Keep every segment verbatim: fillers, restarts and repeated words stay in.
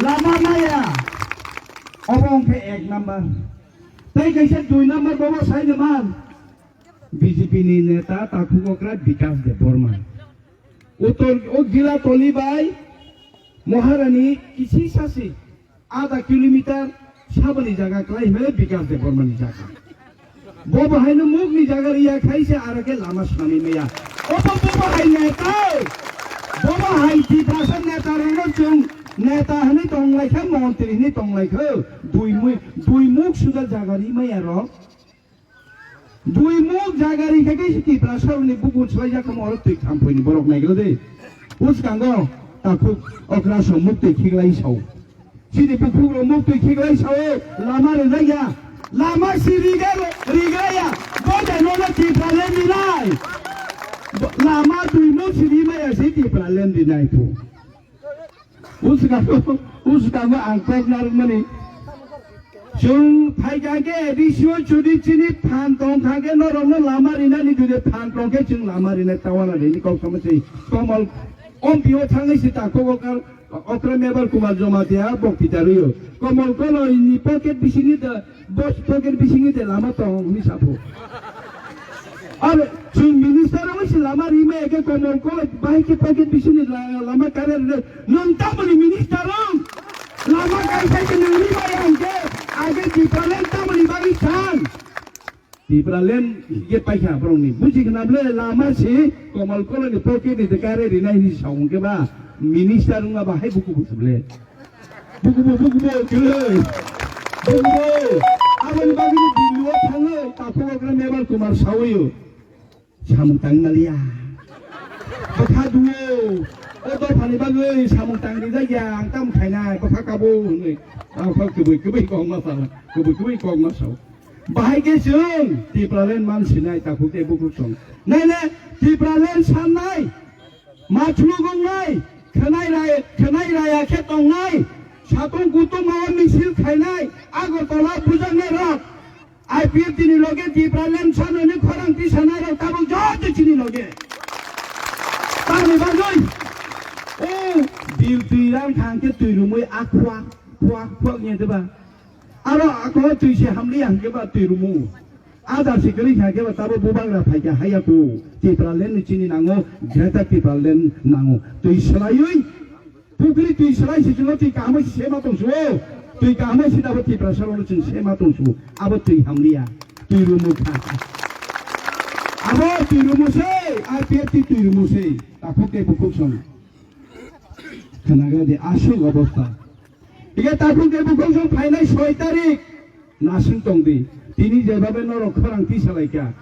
Lama maya. Obo wngkhe ek number. Tei kaisa dui number bobo saini man. B J P ni neta takhuk okra Bikas Debbarma. Uttor o Gila Toli bai Maharani kisi sasi ada kilometer saboni jaga kwlai hwnwi Bikas Debbarma ni jaga. Bo bahaino mukni jaga riya khaisa aro khe lama swnamwi maya. Obo bo bahai neta. Bo bahai Tiprasa neta rokno chwng neta hwnwi tonglaikha, montri hwnwi tonglaikha. Dui mui, dui muk suda jaga ri maya rok. Dui muk jaga ri khe khe Tiprasa rokni bukur swlai jak kha mo oro twi khampui ni borok naigra de. Uskango takhuk okra so muk twi khiklai sao. Chini bukhuk rok muk twi khiklai sao, lama rijak ya. Lama si riga, riga ya. Bo de no no Tipraland rinai. Bo, lama dui muk si ri maya si Tipraland rinai phu. Uskango, uskango ang kok narwkmani. Chwng phaikha khe A D C o chudi chini phan tongkha khe norokno lama rinani jodi phan tongkhe chwng lama rinai tawana rini kok sama se Komol M P o thangwi se takhuk okra, okra Mebar Kumar Jamatia bokti tarwiyo. Komol Koloi ni pocket bisingni da, bos pocket bisingni de lama tong hwnwi sapho. Aro chwng minister wngwi se lama rimaya khe Komol Koloi bahai khe pocket bisingni la-, lama kare rwde. Nwng tamoni minister wng? Lama kaisa khe nwng rimaya hwnkhe age Tipraland tamoni bagwi san? Tipraland hwnkhe paikha borokni. Buji khna bwle lama se Komol Koloi ni pocket ni de kare rinai hinwi sa hwnkhe ba minister wngma bahai buku busu bwle. Bukubo, bukubo, kwrwi. Bukubo. Aboni bagwino Delhi-o thangwi takhuk okra Mebar Kumar sawi-o. Samung tang maliya. Bwkha duo. O dophani bagwi samung tang rijak ya, ang tamo khainai, bwkha kabo hwnwi. Ang kha kwbwi, kwbwi kok ma sa, kwbwi, kwbwi kok ma sa. Bahai khe chwng Tipraland man sinai takhuk tei bukhuk song. Nai, nai, Tipraland sannai. Ma thuluk wngnai, khwnai rai-, khwnai raya khe tongnai, satung kutung o misil khainai, Agartala bujaknai rok, I P F T ni loge Tipraland sanani khorang tisanai rok tabuk joto chini loge. Tamni bagwi, o bil twi rang thang khe twi rumwi a khuak, khuak, khuak ni diba? Aro ako twi se hamliya hwnkhe ba twi rumu. Ada se kwrwi kha khe ba tabo bubagra phai kha haya ko. Tipraland ni chini nango, Greater Tipraland nango. Twi swlaiwi, pukri twi swlai se chwngno twi kaham se ma tong suo. Twi kaham se tabo Tiprasa rokno chwng se ma tong suo. Abo twi hamliya, twi rumu kha. Abo twi rumu se, I P F T twi rumu se. Takhuk tei bukhuk song. Khwnagra di aswk obostha. Hingke takhuk tei bukhuk song phainai soi tarik nasing tong di. Tini jebabe norok khorang tisa lai kha.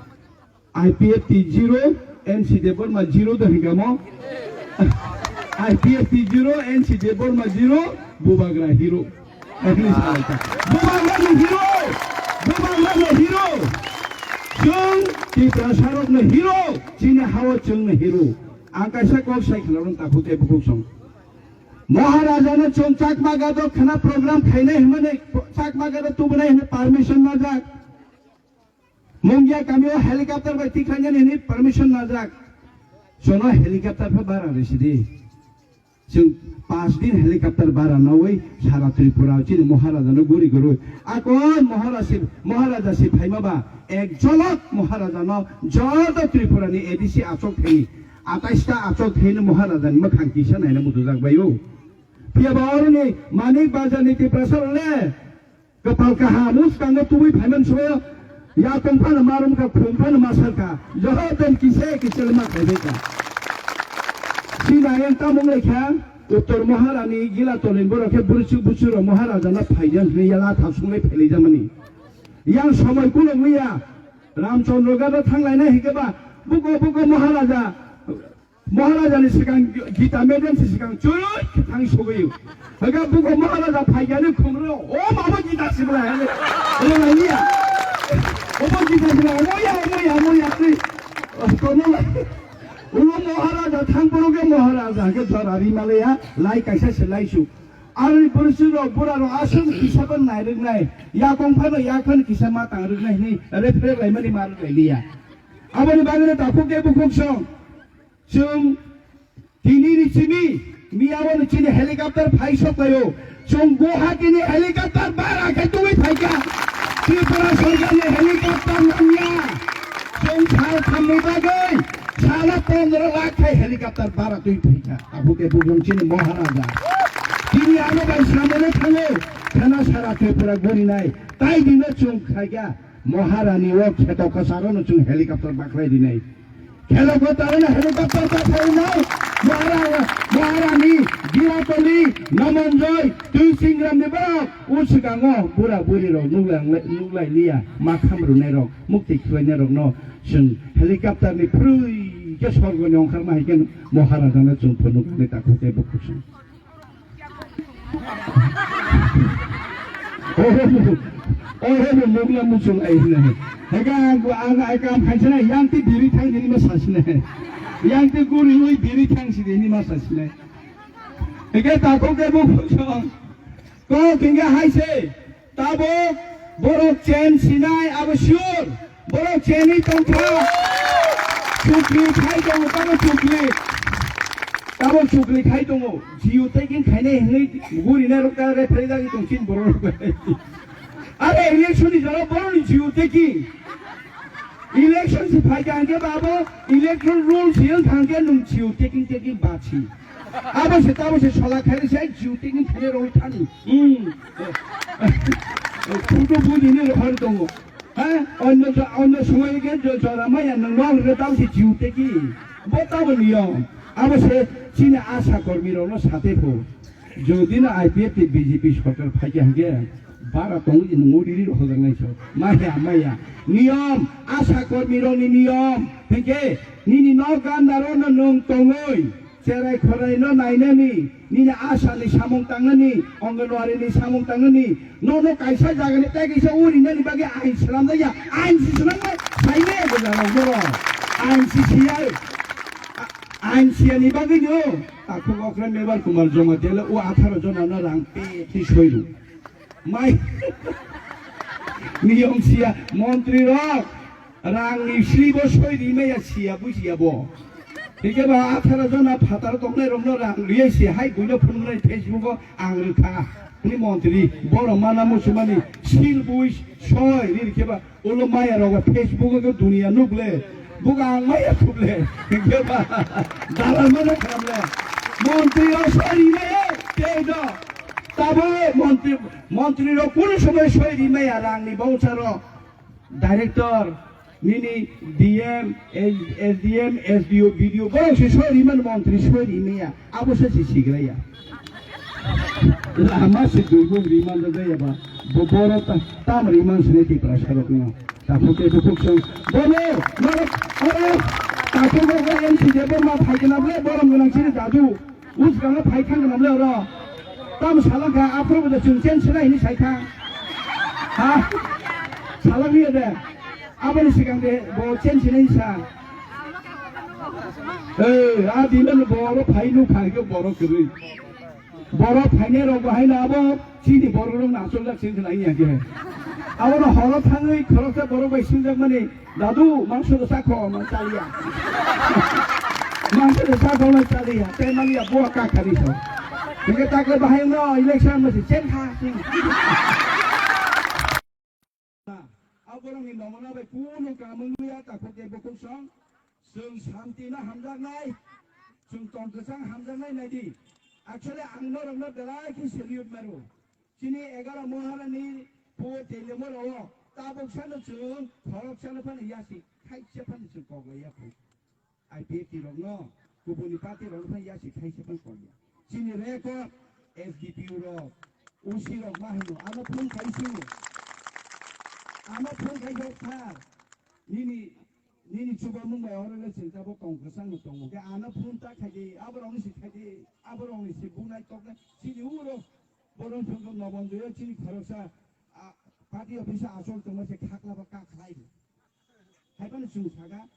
I P F T zero, N C Debbarma zero do hingkamo. I P F T zero, N C Debbarma zero, Bubagra hero. Ekni sa lai kha. Bubagra ni hero. Bubagra ni hero. Chwng Tiprasa rok ni hero. Chini hawa chwng ni hero. Ang kaisa kok sai khwna rwng takhuk tei bukhuk song. Maharaja no chwng Chakma Gado khwna program khainai hwnmani Chakma Gado tubunai hwnwi permission najak. Mungia kami o helicopter bai tikhlainani hwnwi permission najak. Chwngno helicopter pha bara rwsidi. Chwng paanch din helicopter bara nawi sara Tripura chini Maharaja no guri gurui. Akon Maharaja si, Maharaja si phaima ba ek jolok Maharaja no joto Tripura ni A D C achok thai. Atais ta achok thai no Maharaja ni mwkhang kisa naina muchujak bai o. Phiya ba oroni Manik Bazar ni Tiprasa le Kwpal kaham, mwskango tubui phaiman swo, yakung phano marum kha, khum phano masal kha, joto kise kise lama khaidai kha. Sina yang tamung lai kha, Uttor Maharani gila tolin borok khe buruchu buchuro Maharaja na phaijan hwnwi yala thasung lai phailai jamani. Yang somoi kulo muya, Ramchandra gada thanglaina hikhe ba, buko buko Maharaja, Maharaja ni sikang Gita madam si sikang churui thang sugui. Haga buko Maharaja phaigani khumro, o mama Gita sibla hale. Ele niya. O bo Gita sibla, o ya, o ya, o ya, o ya. Kono la. Ulo Maharaja thang poro ke Maharaja ke jora ri male ya, lai kaisa se lai su. Aroni borsi rok bura rok aswk kisa ban nai rwk nai. Yakong phano yakhan kisa ma tang rwk nai hini refre lai mani ma rwk lai liya. Aboni bagwi takhuk ke bukhuk song. Chwng tini ni simi miyao ni chini helicopter phai sok laio. Chwng Guwahati ni helicopter bara khe tubui phaikha. Tripura sorkar ni helicopter nangya. Chwng sal thamni bagwi salo pondro lakh khai helicopter bara tubui phaikha. Abo khe bugrong chini Maharaja. Tini ano bai samano thango. Khena sara Tripura gorinai. Tai dino chwng khaikha. Maharani o kheto kwcharo no chwng helicopter bakhlai rinai. Khelo kwcharo no helicopter bakhlai rinai. Mahara-, Maharani, Giratoli, Namanjoi, Tuisingram ni borok o swkango bura buri rok nuklai, nuklai liya, ma kham rwnai rok, mukti khwlainai rok no chwng helicopter ni phrwi khe sorgo ni ongkhar ma hai khe Maharaja no chwng phunuk ni takhuk tei bukhuk song. Oh, oh, oh, nukla muchung ai hina. Hega ang, ang, ai kam hai sina, yang ti biri thang dini ma sasina. Yang ti guri ui biri thang si dini ma sasina. Hega ta ko ke bu muchung. Ko kinga hai se. Tabuk borok chen sinai abo sure. Borok cheni tongkha. Chukli khai tongo, tamo chukli. Tamo chukli khai tongo. Jio taking khainai hinwi gurina rok ta referee dagi tongsin borok rok. Are election ni jora borok ni jio taking. Election si phai kha hwnkhe ba abo electoral rules si wng kha hwnkhe nwng jio taking taking bachi. Abo se tamo se sola khairi se jio taking khainai rok thani. Hmm. Photo bui dini rok hari tongo. Ha? Onno jo-, onno sumai ke jo-, jora maya nang nong re tamo se jio taking. Bo tamo niyom. Abo se chini asha kormi rok no sate pho. Jodi no I P F T B J P sorkar phai kha hwnkhe bara tongo je nungo riri rok hojaknai so. Maya, maya. Niyom, asha kormi rok ni niyom. Hwnkhe nini nok gandaro no nwng tongoi. Cherai khorai no nainani, nini asha ni samung tangnani, Anganwadi ni samung tangnani, nono kaisa jaga ni tei kaisa uri nani bagwi ain swnamjakya, ain si swnamnai, saimaya bwla rok borok, ain si siya, a-, ain siya ni bagwi no, takhuk okra Mebar Kumar Jamatia le o atharo jona no rang pe thi soiru. Mai. Niyom siya, montri rok, rang ni slibo soi ri maya siya, bujiya bo. Hingke ba atharo jona phataro tongnai rok no rang riyai si hai buino phunuknai Facebook o ang rwkha. Ni montri, borok mana muchumani sil bui soi ri rikhe ba. Ulo maya rogo Facebook o duniya nukle. Buga ang maya khuble. Hingke ba dalal mana khamle. Montri o soi ri maya tei do. Tabo montri, montri rok kunu somoi soi ri maya rang ni voucher rok. Director, nini D M, S D M, S D O, B D O, borok se soi ri man montri soi ri maya. Abo se si sigraya. Lama se duibung ri man jaya ba. Bo-, borok ta-, tam ri man sini Tiprasa rok no. Takhuk tei bukhuk song. Bono, norok, oro, takhuk rok M C de bo ma phai kena ble, borom gwnang sini dadu. Us gana phai thang gwnang ble oro. Tam salak kha, aphuru bo de chwng chen sinai hini sai thang. Ha? Salak riya de. Aboni sikang de, bo chen sinai sa. Eh, a dilen bo oro phai nu khai ke borok kwrwi. Borok phainai rok bo haino abo chini borok rok no achuk jak sini khna ya khe. Abo no horo thangwi khoroksa borok bai swngjak mani, "Dadu, mangso rwsa kho," hwnwi chaliya. Mangso rwsa kho hwnwi chaliya, tei maliya bo ka khani so. Hingke takle bahai no election mo se chen kha. Aborokni nomona bai kunu kamung ya takhuk tei bukhuk song. Chwng santi no hamjaknai, chwng tong kwchang hamjaknai naidi. Actually, ang norokno belai khe salute maro. Chini egaro Maharani po tei lemorao tabuk sano chwng khorok sano phano yasi khaisa phano chwng kok lai ya kho. I P F T rokno, kubuni party rokno phano yasi khaisa phano kok ya. Chini record S D P O rok, O C rok ma hino, ano phone khai sino. Ano phone khai khe sir, nini, nini chubamung bai oro le chwng tabuk tong kwchang no tongo. Khe ano phone ta khai di, aborokni si khai di, aborokni si bunai toknai, chini uro borom thwngkhe Nomonjoyo chini khoroksa, a, party office o achol tongma se khaklaba kak khlai di. Haiphano chwng saka,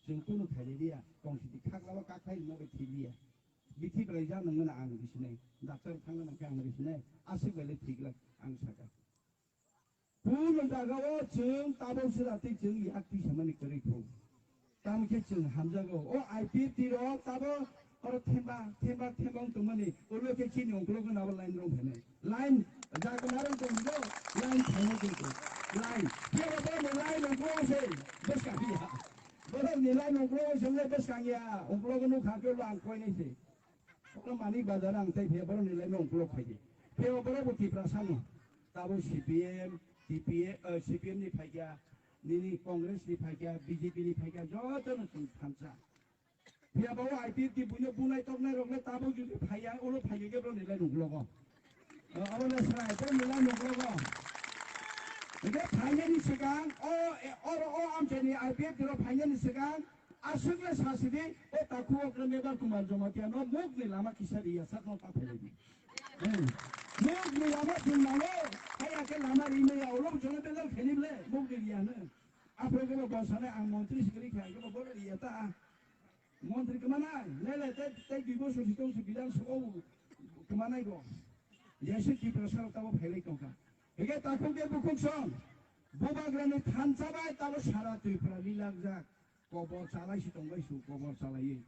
chwng kunu khailai liya, tong sidi khaklaba kak khlai rwna bai thwi liya. Bithi belai ja nangmano ang risinai, doctor thangna nangkhe ang risinai, aswk belai thwi glak ang saka. Kunu jagao chwng tabok sira tei chwng yak twi samani kwrwi thung. Tamo khe chwng hamjago. O I P F T rok tabo Oro themba, themba, themba wng tongmani, ulo khe chini ungkulogo nabo line rong phainai. Line, jaga narwng tong do, line phainai tong tong. Line, phiya bo borokni line ungkulogo se, bwskang ya. Borokni line ungkulogo se, le bwskang ya. Ungkulogo nukha khe ulo ang koinai se. Oro Manik Bazar ang tei phiya borokni line ungkulok phai di. Phiya bo borok bo Tiprasa no. Tabo C P M, T P A, eh, C P M ni phaikya, nini Congress ni phaikya, B J P ni phaikya, joto no chwng thansa. Phiya ba o I P F T buino bunai toknai rok le tabuk jodi phaiya, ulo phaiya khe borok ni lai nuklogo. O, abo le srai, borok ni lai nuklogo. Hingke phainani swkang, o, e, oro o amchaini I P F T rok phainani swkang, aswk le sasidi, o takhuk o Mebar Kumar Jamatia no muk ni lama kisa riya sak no ta phailaidi. Hmm. Muk ni lama thung nango, haya khe lama rimaya, ulo jono bedal khelib le, muk ni riya no. Aphuru khe bo bosane ang montri sikri kha, khe bo bolo riya ta. Montri kwmanai, le le, tei, tei dui bosor si tong si Bidhan Sabha o kwmanai bo. Jai se Tiprasa rok tabo phailai tongkha. Hingke takhuk de bukhuk song, bubagrani thansa bai tabo sara Tripura lilakjak. Kobor chalai si tongbai su, kobor chalaiwi.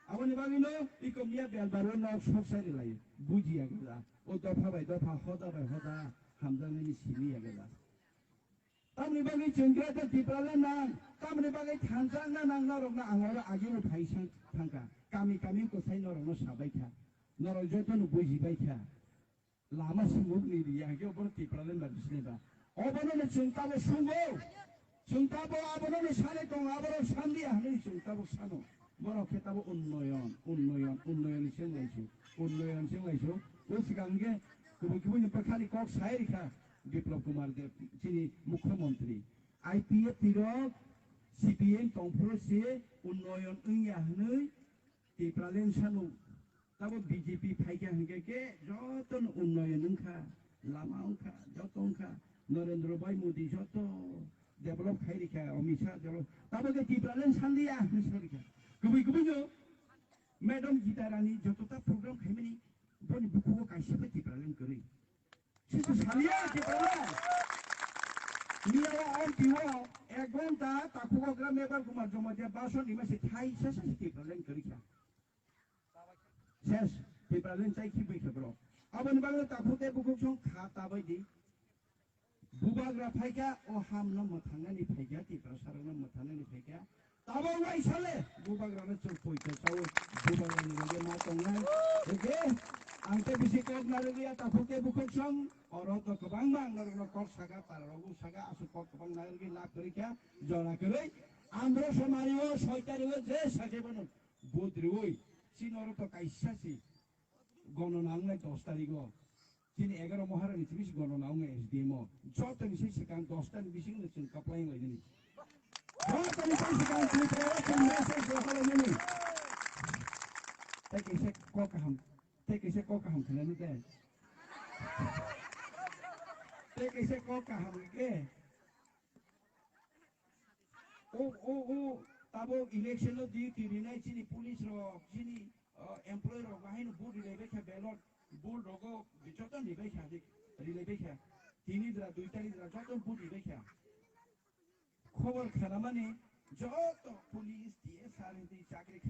Aboni bagwino ikomya belbaro nok sok sai rilai. Bujiya gada. O dopha bai dopha, hoda bai hoda, hamjaknani simi ya gada. Tamni bagwi chwng khe tei Tipraland nang, tamni bagwi thansa wngna nang norokno ang oro agini phai sang thangkha. Kami kami kwsai norokno sabai kha. Norok jotono bujibai kha. Lama sumuk ni riya hwnkhe obono Tipraland ba bisini ba. Obono no chwng tabo sungo. Chwng tabo abono no sanai tongo, aborok sanliya hwnwi chwng tabo sano. Borok khe tabo unnoyon, unnoyon, unnoyon ni seng laisu, unnoyon seng laisu. O swkang hwnkhe kubui kubui ni bwkhani kok sai rikha Biplab Kumar Deb, chini Mukhyamantri. I P F T rok C P M tongphuru se unnoyon wngya hwnwi Tipraland sano. Tabo B J P phaikha hwnkhe khe jotono unnoyon wngkha, lama wngkha, joto wngkha. Narendra Bhai Modi joto develop khai rikha, Amit Shah develop. Tabo khe Tipraland sanliya hwnwi sai rikha. Kubui kubui no Madam Gita Rani joto ta program khaimani boni bukhugo kaisa bai Tipraland kwrwi. Situ saliya Tipraland. Miya o M P o ek ghonta takhugo gra Mebar Kumar Jamatia bason ni mase thai sasa Tipraland kwrwi kha. Ses, Tipraland chai khi bui khe bro. Aboni bagwi takhuk tei bukhuk song kha ta bai di. Bubagra phaikha, o ham no mwthangnani phaikha, Tiprasa rok no mwthangnani phaikha. Tabo wai sale, bubagra no chwng poito chao, bubagra ni loge ma tongnai. Oke, ang tei bisi kok narwgya takhuk tei bukhuk song, oro to kwbangma ang norok no kok saka, para rok saka, aswk kok kwbang narwgwi lab kwrwi kha, jora kwrwi. Andro somari o, soi tari o, je sake bono. Vote riwi, chini oro to kaisa si gonona wngnai dos tarikh o. Chini egaroh Maharani chini si gonona wngnai S D M o. Jotoni se swkang dos tani bising no chwng kaplai wnglai nini. Jotoni se swkang Tripura o chwng message rohorlai nini. Tei kaisa kok kaham, tei kaisa kok kaham khlai nini tei. Tei kaisa kok kaham khe. O, o, o, tabuk election o duty rinai chini police rok, chini, uh, employee rok, bahaino vote rilai bai kha ballot, vote rogo joto ni bai kha, rilai bai kha. Tini dra, dui tari dra, joto vote rilai kha. Khobor khanamani joto police, T S R ni chakri